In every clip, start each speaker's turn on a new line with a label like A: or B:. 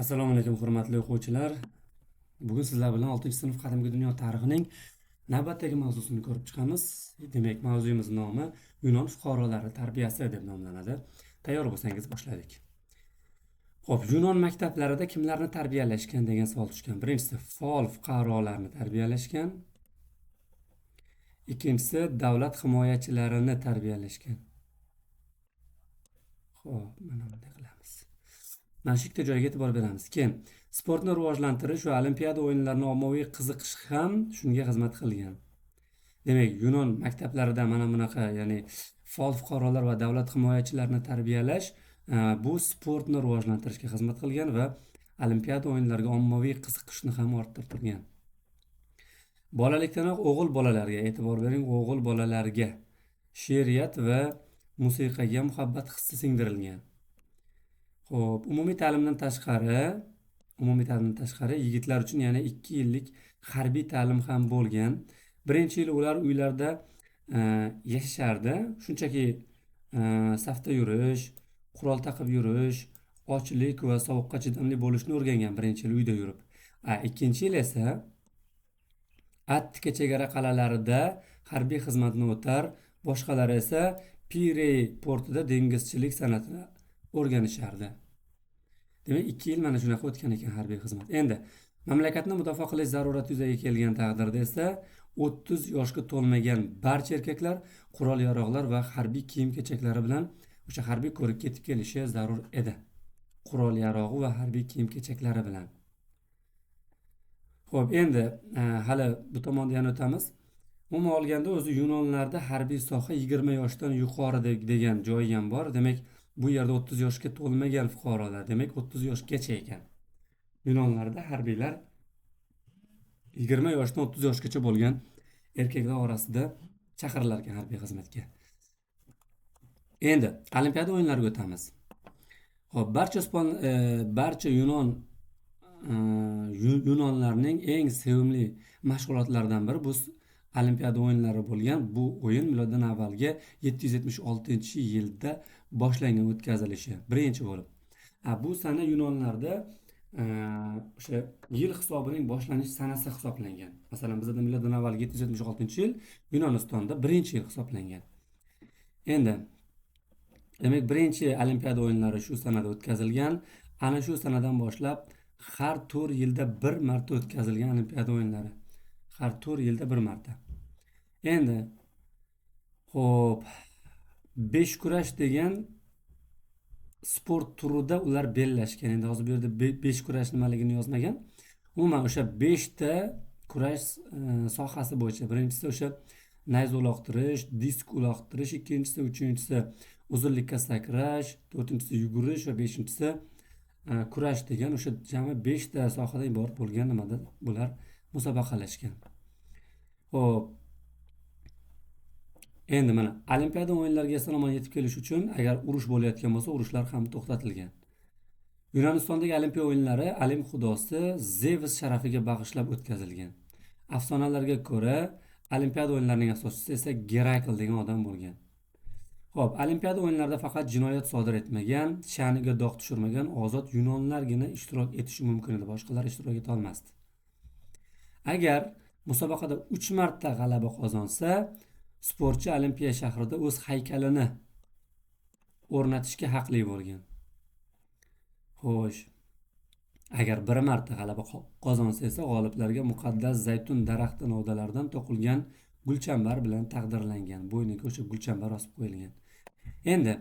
A: Assalomu alaykum, hurmatli o'quvchilar. Bugun sizlar bilan 6-sinf qadimgi dunyo tarixining navbatdagi mavzusini ko'rib chiqamiz. Demak, mavzuyimiz nomi Yunon fuqarolari tarbiyasi deb nomlanadi. Tayyor bo'lsangiz boshladik. Xo'p, Yunon maktablarida kimlarni tarbiyalashgan degan savol tushgan. Birinchisi faol fuqarolarni tarbiyalashgan. Ikkinchisi davlat himoyachilarini tarbiyalashgan. Xo'p, mana bunday qilamiz. Mana shu ikkita joyga e'tibor beramiz. Keyin sportni rivojlantirish va olimpiada o'yinlarini ommaviy qiziqish ham shunga xizmat qilgan. Demak, Yunon maktablarida mana bunaqa, ya'ni faol fuqarolar va davlat himoyachilarini tarbiyalash bu sportni rivojlantirishga xizmat qilgan va olimpiada o'yinlariga ommaviy qiziqishni ham orttirgan. Bolalikdanoq o'g'il bolalarga e'tibor bering, o'g'il bolalarga she'riyat va musiqaga muhabbat hissi singdirilgan. Xo'p, umumiy ta'limdan tashqari yigitlar uchun yana 2 yillik harbiy ta'lim ham bo'lgan. Birinchi yil ular uylarda yashashardi. Shunchaki safda yurish, qurol taqib yurish, ochlik va sovuqqa chidamli bo'lishni o'rgangan birinchi yil uyda yurib. Ikkinchi yil esa Attika chegara qal'alarida harbiy xizmatni o'tar, boshqalari esa Pirey portida dengizchilik san'atini o'rganishardi. Demak, 2 yil mana shunaqa o'tgan ekan harbiy xizmat. Endi mamlakatni mudofaa qilish zarurati yuzaga kelgan taqdirda esa 30 yoshga to'lmagan barcha erkaklar qurol-yarog'lar va harbiy kiyim-kechaklari bilan o'sha harbiy ko'rikka yetib kelishi zarur edi. Qurol-yarog'i va harbiy kiyim-kechaklari bilan. Xo'p, endi hali bu tomonda yana o'tamiz. Umuman olganda o'zi Yunonlarda harbiy soha 20 yoshdan yuqori degan joyi ham bor. Demak, bu yerda 30 yoshga to'lmagan fuqarolar, demak 30 yoshgacha ekan. Yunonlarda harbiylar 20 yoshdan 30 yoshgacha bo'lgan erkaklar orasida chaqirilar ekan harbiy xizmatga. Endi olimpiada o'yinlariga o'tamiz. Xo'p, barcha Yunonlarning eng sevimli mashg'ulotlaridan biri bu olimpiada o'yinlari bo'lgan. Bu o'yin miloddan avvalgi 776-yilda boshlangan o'tkazilishi birinchi bo'lib. Bu sana Yunonlarda o'sha yil hisobining boshlanish sanasi hisoblangan. Masalan, bizda miloddan avvalgi 776-yil Yunonistonda birinchi yil hisoblangan. Endi demak, birinchi olimpiada o'yinlari shu sanada o'tkazilgan. Ana shu sanadan boshlab har 4 yilda bir marta o'tkazilgan olimpiada o'yinlari. Har 4 yilda bir marta. Endi xo'p, 5 kurash degan sport turida ular bellashgan. Endi hozir bu yerda 5 kurash nimaligini yozmagan. Umuman o'sha 5 ta kurash sohasi bo'yicha birinchisi o'sha nayza uloqtirish, disk uloqtirish, ikkinchisi, uchinchisi uzunlikka sakrash, to'rtinchisi yugurish va beshinchisi kurash degan o'sha jami 5 ta sohadan iborat bo'lgan nimada bular musobaqalashgan. Xo'p. Endi mana olimpiada o'yinlariga eson-omon yetib kelish uchun agar urush bo'layotgan bo'lsa, urushlar ham to'xtatilgan. Yunonistondagi olimpiya o'yinlari Olimp xudosi Zevs sharafiga bag'ishlab o'tkazilgan. Afsonalarga ko'ra, olimpiada o'yinlarining asoschisi esa Gerakl degan odam bo'lgan. Xo'p, olimpiada o'yinlarida faqat jinoyat sodir etmagan, sha'niga dog' tushirmagan ozod yunonlargina ishtirok etishi mumkin edi, boshqalar ishtirok eta olmasdi. Agar musobaqada 3 marta g'alaba qozonsa, sportchi Olimpiya shahrida o'z haykalini o'rnatishga haqli bo'lgan. Xo'sh, agar 1 marta g'alaba qozonsa esa g'oliblarga muqaddas zaytun daraxti novdalaridan to'qilgan gulchambar bilan taqdirlangan. Bo'yniga o'sha gulchambar osib qo'yilgan. Endi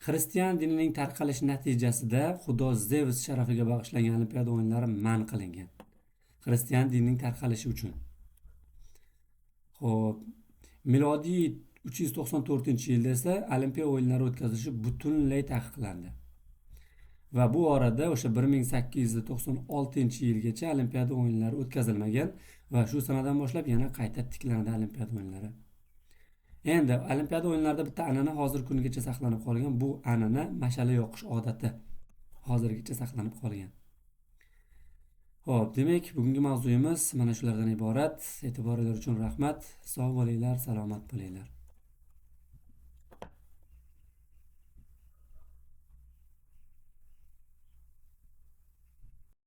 A: xristian dinining tarqalishi natijasida xudo Zevs sharafiga bag'ishlangan olimpiada o'yinlari man qilingan. Xristian dinining tarqalishi uchun. Xo'p, milodiy 394-yilda esa olimpiya o'yinlari o'tkazilishi butunlay taqiqlandi. Va bu orada o'sha 1896-yilgacha olimpiada o'yinlari o'tkazilmagan va shu sanadan boshlab yana qayta tiklanadi olimpiada o'yinlari. Endi olimpiada o'yinlarida bitta an'ana hozir kungacha saqlanib qolgan. Bu an'ana mash'ala yoqish odati hozirgacha saqlanib qolgan. Xo'p, demak, bugungi mavzuyimiz mana shulardan iborat. E'tiboringiz uchun rahmat. Sog' bo'linglar, salomat bo'linglar.